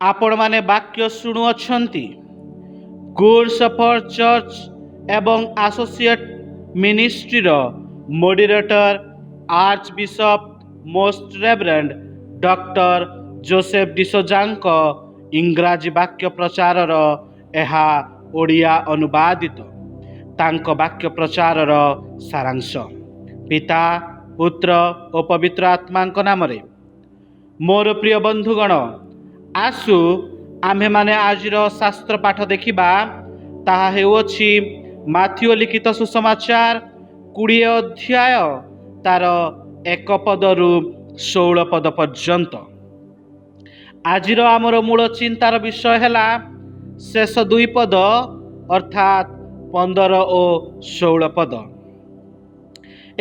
ଆପଣମାନେ ବାକ୍ୟ ଶୁଣୁଅଛନ୍ତି ଗୁଡ୍ ସେଫର୍ଡ ଚର୍ଚ୍ଚ ଏବଂ ଆସୋସିଏଟ୍ ମିନିଷ୍ଟ୍ରିର moderator arch bishop most reverend doctor Joseph ଡିସୋଜାଙ୍କ ଇଂରାଜୀ ବାକ୍ୟ ପ୍ରଚାରର ଏହା ଓଡ଼ିଆ ଅନୁବାଦିତ ତାଙ୍କ ବାକ୍ୟ ପ୍ରଚାରର ସାରାଂଶ। ପିତା, ପୁତ୍ର ଓ ପବିତ୍ର ଆତ୍ମାଙ୍କ ନାମରେ। ମୋର ପ୍ରିୟ ବନ୍ଧୁଗଣ, ଆସୁ ଆମ୍ଭେମାନେ ଆଜିର ଶାସ୍ତ୍ର ପାଠ ଦେଖିବା। ତାହା ହେଉଅଛି ମାଥିଉ ଲିଖିତ ସୁସମାଚାର 20 ଅଧ୍ୟାୟ, ତାର 1 ପଦରୁ 16 ପଦ ପର୍ଯ୍ୟନ୍ତ। ଆଜିର ଆମର ମୂଳ ଚିନ୍ତାର ବିଷୟ ହେଲା ଶେଷ ଦୁଇ ପଦ, ଅର୍ଥାତ୍ 15 ଓ 16 ପଦ।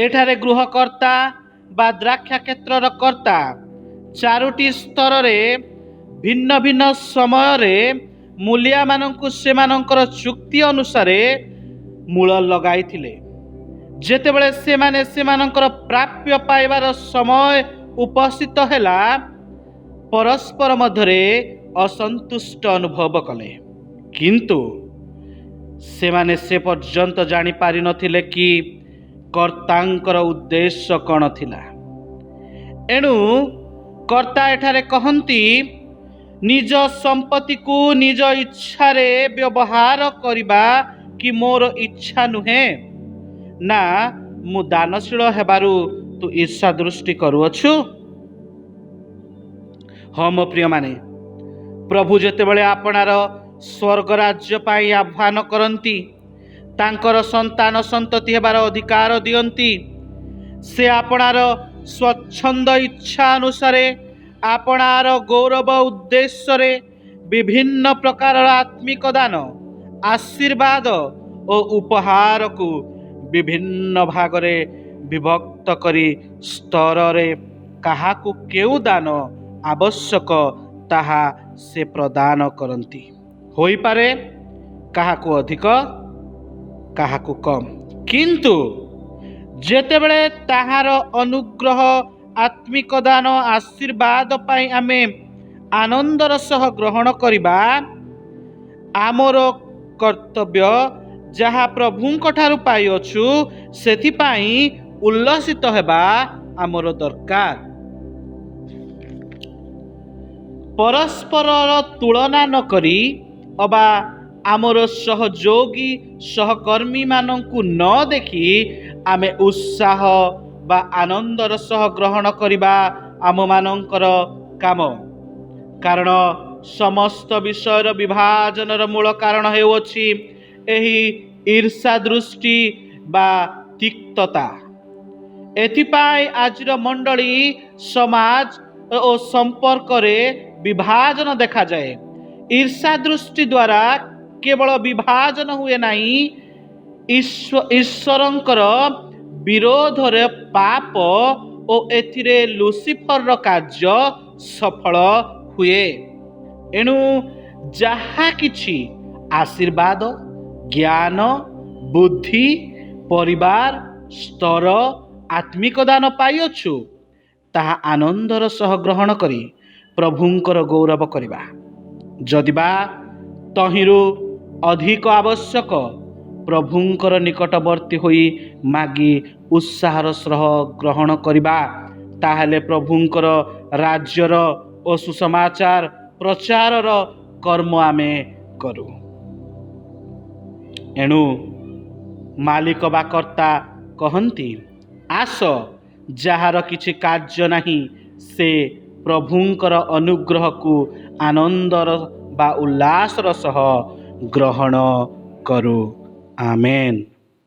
ଏଠାରେ ଗୃହକର୍ତ୍ତା ବା ଦ୍ରାକ୍ଷା କ୍ଷେତ୍ରର କର୍ତ୍ତା ଚାରୋଟି ସ୍ତରରେ ଭିନ୍ନ ଭିନ୍ନ ସମୟରେ ମୂଲିଆମାନଙ୍କୁ ସେମାନଙ୍କର ଚୁକ୍ତି ଅନୁସାରେ ମୂଲ ଲଗାଇଥିଲେ। ଯେତେବେଳେ ସେମାନେ ସେମାନଙ୍କର ପ୍ରାପ୍ୟ ପାଇବାର ସମୟ ଉପସ୍ଥିତ ହେଲା, ପରସ୍ପର ମଧ୍ୟରେ ଅସନ୍ତୁଷ୍ଟ ଅନୁଭବ କଲେ। କିନ୍ତୁ ସେମାନେ ସେ ପର୍ଯ୍ୟନ୍ତ ଜାଣିପାରିନଥିଲେ କି କର୍ତ୍ତାଙ୍କର ଉଦ୍ଦେଶ୍ୟ କ'ଣ ଥିଲା। ଏଣୁ କର୍ତ୍ତା ଏଠାରେ କହନ୍ତି, ନିଜ ସମ୍ପତ୍ତିକୁ ନିଜ ଇଚ୍ଛାରେ ବ୍ୟବହାର କରିବା କି ମୋର ଇଚ୍ଛା ନୁହେଁ? ନା ମୁଁ ଦାନଶୀଳ ହେବାରୁ ତୁ ଈର୍ଷା ଦୃଷ୍ଟି କରୁଅଛୁ? ହଁ, ମୋ ପ୍ରିୟମାନେ, ପ୍ରଭୁ ଯେତେବେଳେ ଆପଣାର ସ୍ୱର୍ଗ ରାଜ୍ୟ ପାଇଁ ଆହ୍ୱାନ କରନ୍ତି, ତାଙ୍କର ସନ୍ତାନ ସନ୍ତତି ହେବାର ଅଧିକାର ଦିଅନ୍ତି, ସେ ଆପଣାର ସ୍ୱଚ୍ଛନ୍ଦ ଇଚ୍ଛା ଅନୁସାରେ ଆପଣାର ଗୌରବ ଉଦ୍ଦେଶ୍ୟରେ ବିଭିନ୍ନ ପ୍ରକାରର ଆତ୍ମିକ ଦାନ, ଆଶୀର୍ବାଦ ଓ ଉପହାରକୁ ବିଭିନ୍ନ ଭାଗରେ ବିଭକ୍ତ କରି ସ୍ତରରେ କାହାକୁ କେଉଁ ଦାନ ଆବଶ୍ୟକ, ତାହା ସେ ପ୍ରଦାନ କରନ୍ତି। ହୋଇପାରେ କାହାକୁ ଅଧିକ, କାହାକୁ କମ୍। କିନ୍ତୁ ଯେତେବେଳେ ତାହାର ଅନୁଗ୍ରହ, ଆତ୍ମିକ ଦାନ, ଆଶୀର୍ବାଦ ପାଇଁ ଆମେ ଆନନ୍ଦର ସହ ଗ୍ରହଣ କରିବା, ଆମର କର୍ତ୍ତବ୍ୟ ଯାହା ପ୍ରଭୁଙ୍କ ଠାରୁ ପାଇଅଛୁ, ସେଥିପାଇଁ ଉଲ୍ଲସିତ ହେବା ଆମର ଦରକାର। ପରସ୍ପରର ତୁଳନା ନ କରି ଅବା ଆମର ସହଯୋଗୀ ସହକର୍ମୀମାନଙ୍କୁ ନ ଦେଖି ଆମେ ଉତ୍ସାହ ବା ଆନନ୍ଦର ସହ ଗ୍ରହଣ କରିବା ଆମମାନଙ୍କର କାମ। କାରଣ ସମସ୍ତ ବିଷୟର ବିଭାଜନର ମୂଳ କାରଣ ହେଉଅଛି ଏହି ଈର୍ଷା ଦୃଷ୍ଟି ବା ତିକ୍ତତା। ଏଥିପାଇଁ ଆଜିର ମଣ୍ଡଳୀ, ସମାଜ ଓ ସମ୍ପର୍କରେ ବିଭାଜନ ଦେଖାଯାଏ। ଈର୍ଷା ଦୃଷ୍ଟି ଦ୍ୱାରା କେବଳ ବିଭାଜନ ହୁଏ ନାହିଁ, ଈଶ୍ୱରଙ୍କର ବିରୋଧରେ ପାପ ଓ ଏଥିରେ ଲୁସିଫରର କାର୍ଯ୍ୟ ସଫଳ ହୁଏ। ଏଣୁ ଯାହା କିଛି ଆଶୀର୍ବାଦ, ଜ୍ଞାନ, ବୁଦ୍ଧି, ପରିବାର, ସ୍ତର, ଆତ୍ମିକ ଦାନ ପାଇଅଛୁ, ତାହା ଆନନ୍ଦର ସହ ଗ୍ରହଣ କରି ପ୍ରଭୁଙ୍କର ଗୌରବ କରିବା। ଯଦିବା ତହିଁରୁ ଅଧିକ ଆବଶ୍ୟକ, ପ୍ରଭୁଙ୍କର ନିକଟବର୍ତ୍ତୀ ହୋଇ ମାଗି ଉତ୍ସାହର ସହ ଗ୍ରହଣ କରିବା, ତାହେଲେ ପ୍ରଭୁଙ୍କର ରାଜ୍ୟର ଓ ସୁସମାଚାର ପ୍ରଚାରର କର୍ମ ଆମେ କରୁ। ଏଣୁ ମାଲିକ ବା କର୍ତ୍ତା କହନ୍ତି, ଆସ, ଯାହାର କିଛି କାର୍ଯ୍ୟ ନାହିଁ, ସେ ପ୍ରଭୁଙ୍କର ଅନୁଗ୍ରହକୁ ଆନନ୍ଦର ବା ଉଲ୍ଲାସର ସହ ଗ୍ରହଣ କରୁ। ଆମେନ୍।